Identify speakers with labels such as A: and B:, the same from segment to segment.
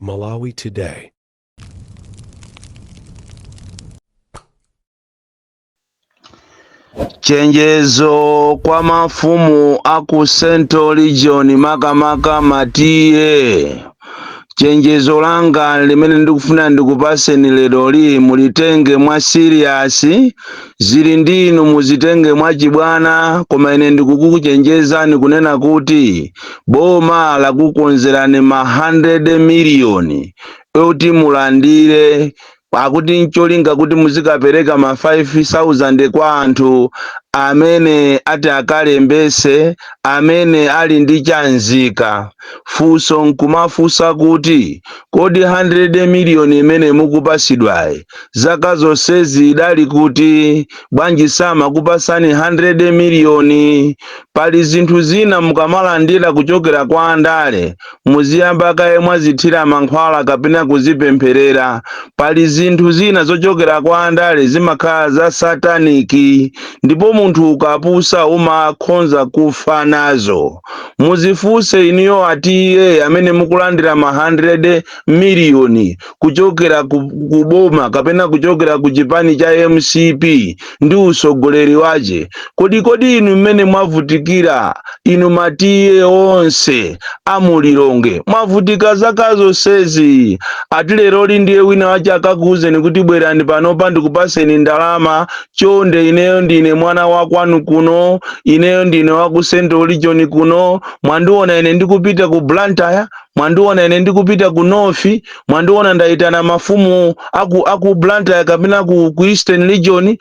A: Malawi Today.
B: Chenjezo kwa mafumu aku Central Region, makamaka ma T/A. Chenjezo langa limene ndikufuna ndikupaseni leroli, mulitenge mwa serious. Zili ndinu muzitenge mwachibwana, koma ine ndikukuchenjezani kunena kuti boma lakukonzerani ma 100 miliyoni oti mulandire, akuti ncholinga kuti muzikapereka ma 5000 kwa anthu amene ati akalembese, amene ali ndi chanzika. Funso nkumafunsa kuti, kodi 100 miliyoni imene mukupasidwayi zaka zonsezi idali kuti? Bwanji samakupasani 100 miliyoni? Pali zinthu zina mukamalandira kuchokera kwa andale, muziyamba kaye mwazithira mankhwala kapena kuzipempherera. Pali zinthu zina zochokera kwa andale zimakhala za sataniki, ndipo munthu ukapusa umakhonza kufa nazo. Muzifunse inuyo a T/A amene mukulandira ma 100 miliyoni kuchokera ku boma kapena kuchokera ku chipani cha MCP ndi usogoleri wache. Kodi inu mmene mwavutikira, inu ma T/A onse amulilongwe mwavutika zaka zonsezi, ati leroli ndiye wina wache akakuwuzeni kuti bwerani panopa ndikupaseni ndalama, chonde, ineyo ndine mwana wa kwanu kuno, ineyo ndine wa ku Central Region kuno, mwandiona ine ndikupita ku Blantyre, mwandiona ine ndikupita ku North, mwandiona ndayitana mafumu aku Blantyre kapena ku Eastern Region,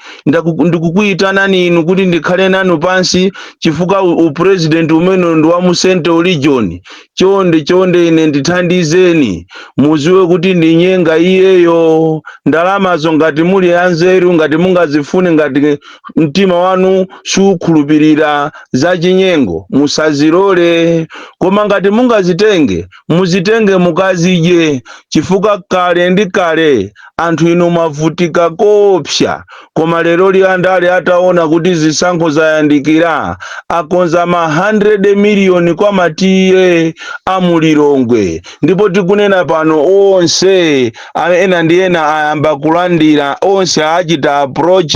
B: ndikukuyitanani inu kuti ndikhale nanu pansi chifukwa upresident umene ndi wa mu Central Region, chonde chonde ine ndithandizeni. Muziwe kuti ndinyenga iyeyo. Ndalamazo ngati muli anzeru, ngati mungazifune, ngati mtima wanu sukhulupirira za chinyengo, musazilole. Koma ngati mungazitenge, muzitenge mukazidye, chifukwa kale ndi kale anthu inu mwavutika kopsa. Koma lero andale ataona kuti zisankho zayandikira, akonza ma 100 miliyoni kwa ma T/A amulilongwe, ndipo tikunena pano onse ena ndi ena ayamba kulandira. Onse achita approach,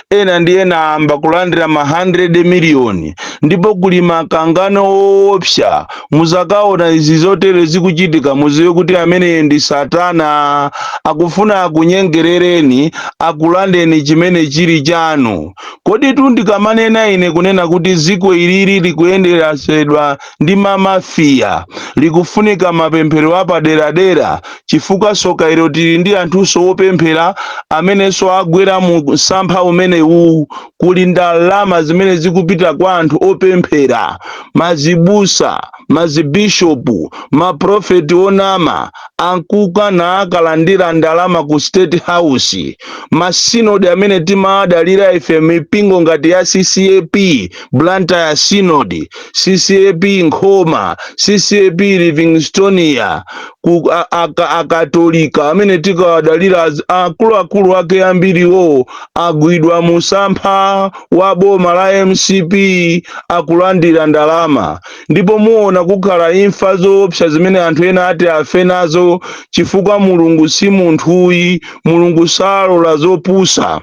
B: ena ndi ena ayamba kulandira ma 100 miliyoni, ndipo kuli makangano woopsa. Muzakaona izi zotere zikuchitika, muziwe kuti ameneyo ndi satana, akufuna akunyengerereni, akulandeni chimene chili chanu. Kodi tu ndikamanena ine kunena kuti ziko ilili likuyenderesedwa ndi mamafiya, likufunika mapemphero apaderadera, chifukwa soka ilo tili ndi anthunso opemphera amenenso agwera mu msampha umenewu. Kuli ndalama zimene zikupita kwa anthu opemphera, mazibusa, mazibishopu, maprofeti onama ankuka na akalandira ndalama ku State House. Masinodi amene timadalira ife, mipingo ngati ya CCAP Blantyre Synod, CCAP Nkhoma, CCAP Livingstonia, akatolika amene tikawadalira, akuluakulu ake ambiriwo agwidwa musampha wa boma la MCP, akulandira ndalama. Ndipo muona kukhala imfa zoopsa zimene anthu ena ati afe nazo, chifukwa Mulungu si munthuyi, Mulungu salola zopusa.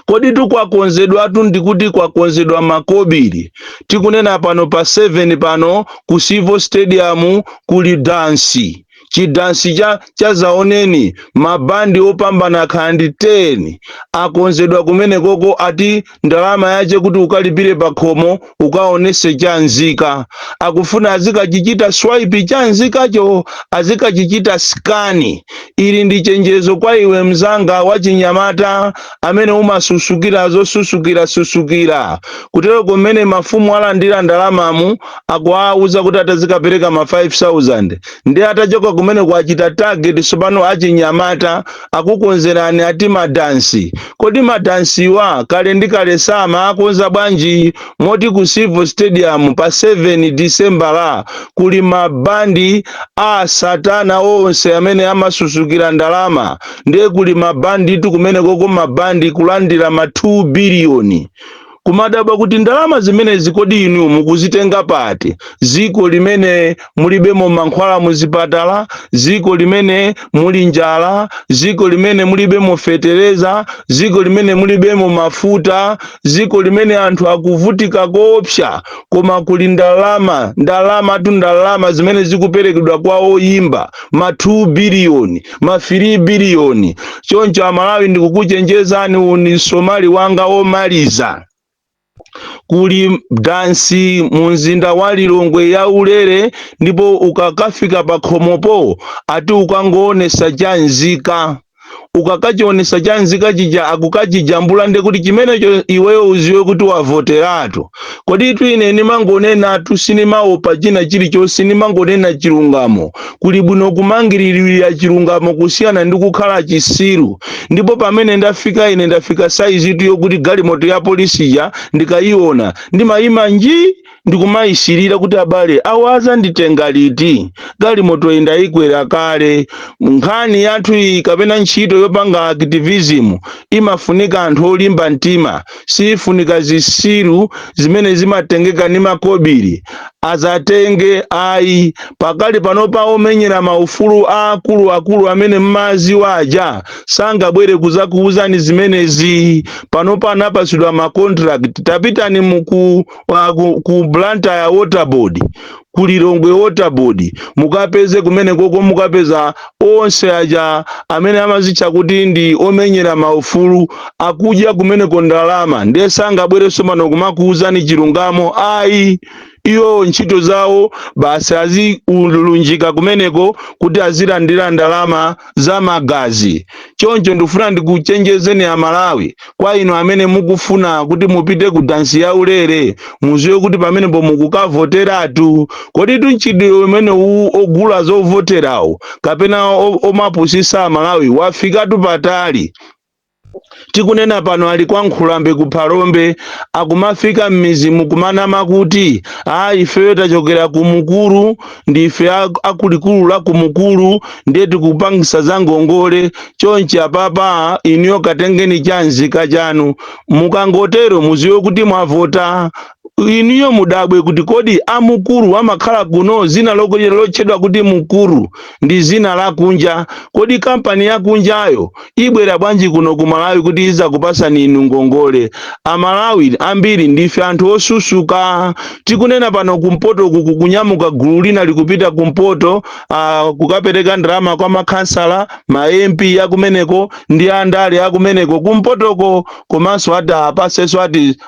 B: Kodi tukwakonzedwatu ndikuti kwakonzedwa makobiri. Tikunena pano pa 7 pano ku Civo Stadium kuli dansi, chidansi cha zaoneni, mabandi opambana khandi 10 akonzedwa kumene koko. Ati ndalama yache kuti ukalipire pakhomo ukaonese chanzika, akufuna azikachichita swipe chanzikacho, azikachichita scan. Ili ndi chenjezo kwa iwe mzanga wachinyamata amene umasusukira zosusukira susukira. Kutero kumene mafumu alandira ndalamamu, akuwauza kuti atazikapereka ma 5000, ndi atachoka kumene kuachita target tsopano achinyamata, akukonzerani ati madansi. Kodi madansiwa kale ndi kale sama akonza bwanji, moti ku Civo Stadium pa 7 Disembala kuli mabandi a satana onse amene amasusukira ndalama? Ndiye kuli mabandi tu kumene koko, mabandi kulandira ma 2 biliyoni. Kumadabwa kuti ndalama zimenezi kodi inu mukuzitenga pati? Ziko limene mulibemo mankhwala muzipatala, ziko limene muli njala, ziko limene mulibemo fetereza, ziko limene mulibemo mafuta, ziko limene anthu akuvutika koopsa, koma kuli ndalama, ndalama tu, ndalama zimene zikuperekedwa kwa oyimba, ma 2 biliyoni, ma 3 biliyoni. Choncho Amalawi, ndikukuchenjezani, uwu ni msomali wanga womaliza. Kuli dansi mu mzinda wa Lilongwe ya ulere, ndipo ukakafika pa khomopo ati ukangoonesa chanzika. Ukakachionesa chanzika chija, akukachijambula, ndi kuti chimenecho iweyo uziwe kuti wavoteratu. Kodi tu ine nimangonenatu, sinimaopa china chilichonse, nimangonena chilungamo. Kuli bwino kumangiririra chilungamo kusiyana ndi kukhala chisiru. Ndipo pamene ndafika ine, ndafika saizi yokuti galimoto ya polisi ndikayiona ndimayima nji, ndikumayisirira kuti abale awa azanditenga liti? Galimoto iyi ndayikwera kale. Nkhani yathu iyi kapena ntchito yopanga activism imafunika anthu olimba mtima, sifunika zisiru zimene zimatengeka ndi makobiri azatenge, ayi. Pakali panopa omenyera maufulu akulu akulu amene mmaziwa aja sangabwere kuzakuuzani zimenezi. Panopa anapasidwa ma contract. Tapitani muku ku Blantyre Water Board, ku Lilongwe Water Board, mukapeze kumene koko, mukapeza onse aja amene amazitcha kuti ndi omenyera maufulu akudya kumeneko ndalama. Ndiye sangabwerenso pano kumakuuzani chilungamo, ayi. Iyo ntchito zawo basi azilunjika kumeneko kuti azilandira ndalama za magazi. Choncho ndikufuna ndikuchenjezeni Amalawi, kwa inu amene mukufuna kuti mupite ku dansi ya ulere, muziwe kuti pamenepo mukukavoteratu. Kodi mchitidwe umene uwu ogula zovoterawo kapena omapusisa Amalawi wafikatu patali. Tikunena pano ali kwa Nkhulambe ku Phalombe, akumafika m'mizimu kumanama kuti a ifeyo tachokera ku Mukuru, ndife akulikulu la ku Mukuru, ndiye tikupangisa za ngongole. Chonchi apapa inuyo katengeni chanzika chanu. Mukangotero muziwe kuti mwavota. Inuyo mudabwe kuti kodi amukuru amakhala kuno? Zina lotchedwa kuti Mukuru ndi zina lakunja. Kodi kampani yakunjayo ibwera bwanji kuno ku Malawi kuti iza kupasani inu ngongole? Amalawi ambiri ndife anthu osusuka. Tikunena pano kumpoto kuku kunyamuka gulu lina likupita kumpoto kukapereka ndalama kwa makhansala, ma MP akumeneko ndi andale akumeneko kumpotoko, komanso ati apasenso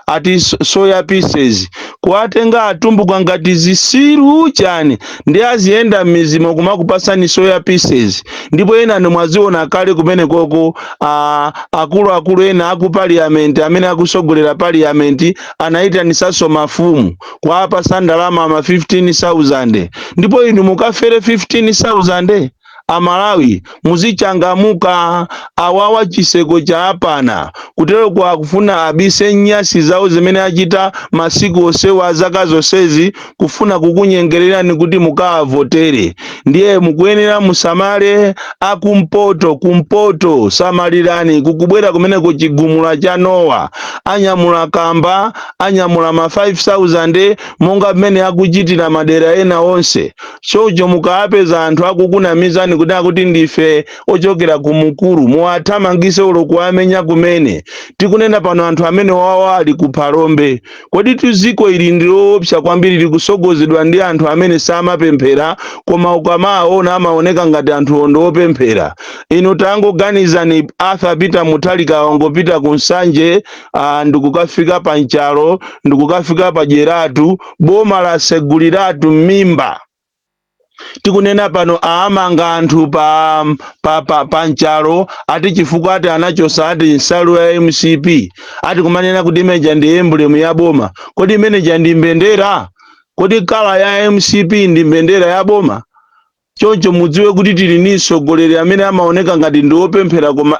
B: ati soya pieces. Kuwatenga atumbuka ngati zisiru chani, ndi aziyenda m'mizimo kumakupasani soya pieces. Ndipo ena mwaziona kale kumenekoko, akuluakulu ena aku parliament amene akusogolera parliament anayitanisanso mafumu kuwapasa ndalama ma 15,000. Ndipo inu mukafere 15,000? Amalawi, muzichangamuka. Awawa chiseko cha apana kutero kwa akufuna abise nyasi zawo zimene achita masiku onsewa, zaka zonsezi, kufuna kukunyengererani kuti mukawavotere. Ndiye mukuyenera musamale. Akumpoto, kumpoto samalirani, kukubwera kumeneko chigumula cha Nowa. Anyamula kamba, anyamula ma 5000 monga mmene akuchitira madera ena onse. Choncho mukawapeza anthu akukunamizani kuti akuti ndife ochokera ku Mukuru, muwathamangise ulo kuwamenya kumene. Tikunena pano anthu amene wawa ali ku Phalombe. Kodi tuziko ili ndi loopsa kwambiri, likusogozedwa ndi anthu amene samapemphera, koma ukamaona amaoneka ngati anthu ondo opemphera. Inu tangoganizani, Arthur Peter Mutharika wangopita ku Nsanje, ndikukafika pa Nchalo, ndikukafika pa Jeratu, boma laseguliratu m'mimba. Tikunena pano aamanga anthu pa Nchalo, ati chifukwa ati anachosa ati nsalu ya MCP, ati kumanena kuti imeja ndi emblem ya boma. Kodi imeneja ndi mbendera? Kodi colour ya MCP ndi mbendera ya boma? Choncho mudziwe kuti tili ndi mtsogoleri amene amaoneka ngati ndi wopemphera, koma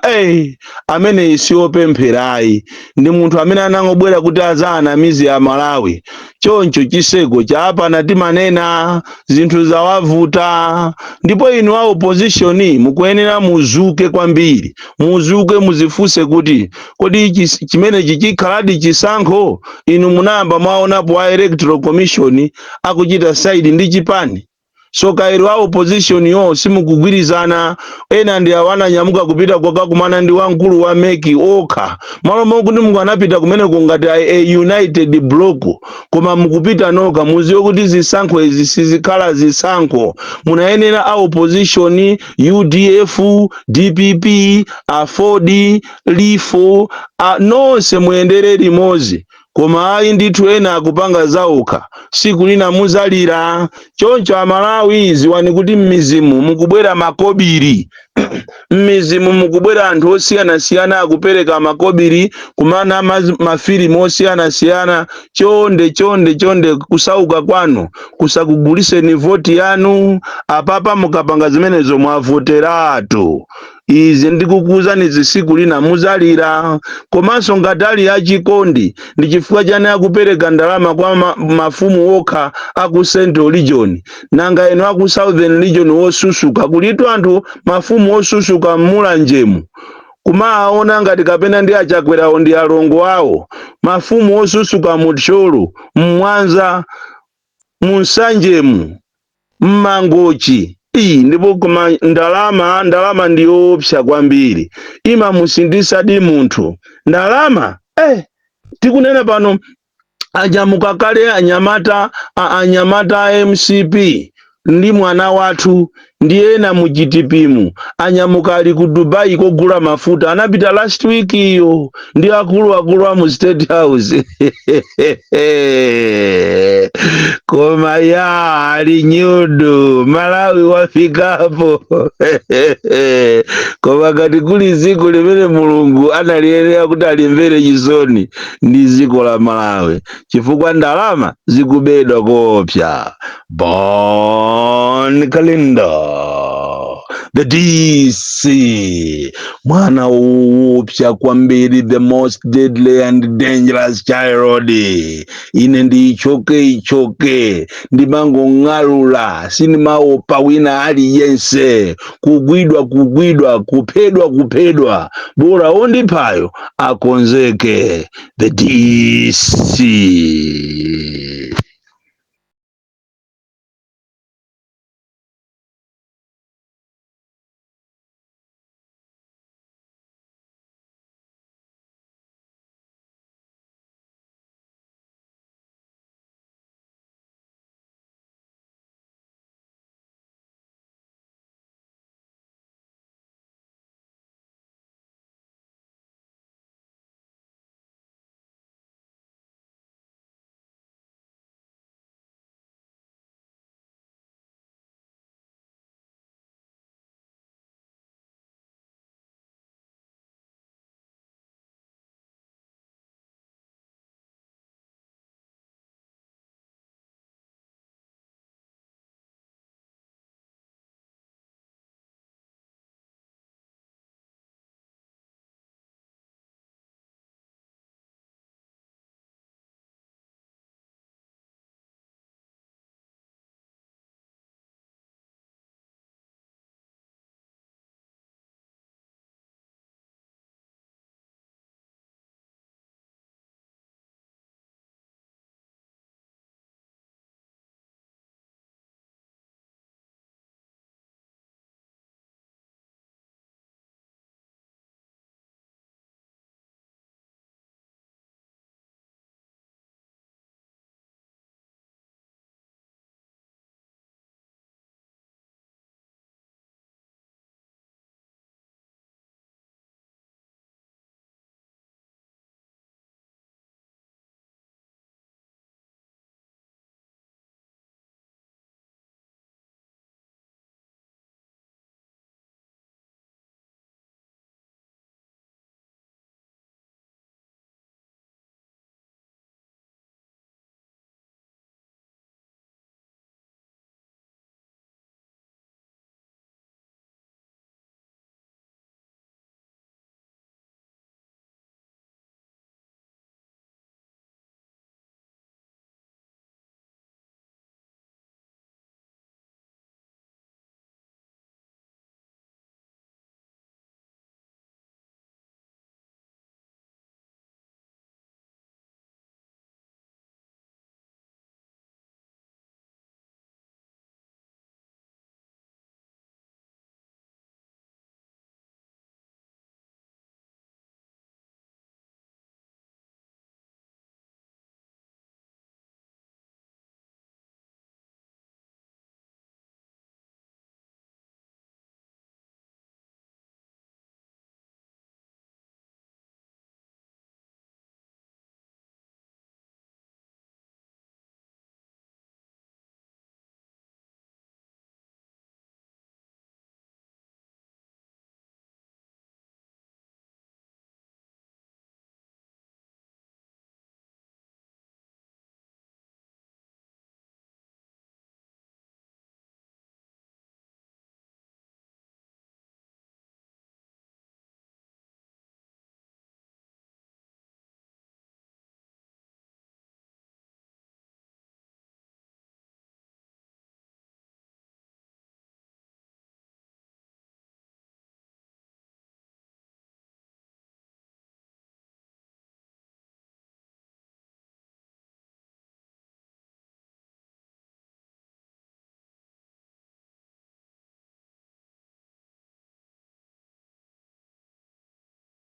B: ameneyi si wopempherayi, ndi munthu amene anangobwera kuti azaanamize Amalawi. Choncho chiseko chapana timanena zinthu zawavuta. Ndipo inu a opposition mukuyenera muzuke kwambiri, muzuke, muzifunse kuti kodi chimenechi chikhaladi chisankho? Inu munayamba mwaonapo a Electoral Commission akuchita side ndi chipani? So kairo a opposition yo simukugwirizana. Ena ndi awo ananyamuka kupita kukakumana ndi wamkulu wa MEC okha, malo mokuti mukanapita kumeneko ngati a united block, koma mukupita nokha. Muziwe kuti zisankho izi sizikhala zisankho. Munayenera a opposition, UDF, DPP, AFORD, LIFO, nonse muyendere limodzi, koma ayi ndithu, ena akupanga zaokha. Siku lina muzalira. Choncho Amalawi, ziwani kuti m'mizimu mukubwera makobiri, m'mizimu mukubwera anthu osiyanasiyana akupereka makobiri kumana mafilimu osiyanasiyana. Chonde, chonde, chonde, kusauka kwanu kusakuguliseni voti yanu. Apapa mukapanga zimenezo mwavoteratu. Izi ndikukuwuzani, zisiku lina muzalira. Komanso ngati ali achikondi, ndi chifukwa chani akupereka ndalama kwa mafumu okha aku Central Region? Nanga inu aku Southern Region wosusuka, kulitu anthu mafumu osusuka mmulanjemu, kumaona ngati kapena ndi Achakwerawo ndi alongo awo. Mafumu osusuka mu Thyolo, mmwanza, munsanjemu, mmangochi iyi. Ndipo koma ndalama, ndalama ndiyoopsa kwambiri, imamusindisadi munthu ndalama. Tikunena pano anyamuka kale anyamata, anyamata a MCP ndi mwana wathu ndi ena mu GTP anyamuka, ali ku Dubai kogula mafuta. Anapita last week iyo ndi akuluakulu a mu State House. Koma ya ali nyudu, Malawi wafikapo. Koma ngati kuli dziko limene Mulungu analiyenera kuti alimvere chisoni, ndi dziko la Malawi, chifukwa ndalama zikubedwa koopsa. Bon Kalindo, the DC, mwana woopsa kwambiri, the most deadly and dangerous child. Ine ndiichoke ichoke, ndimangong'alula, sindimaopa wina aliyense. Kugwidwa kugwidwa, kuphedwa kuphedwa, bora ondiphayo akonzeke. The DC.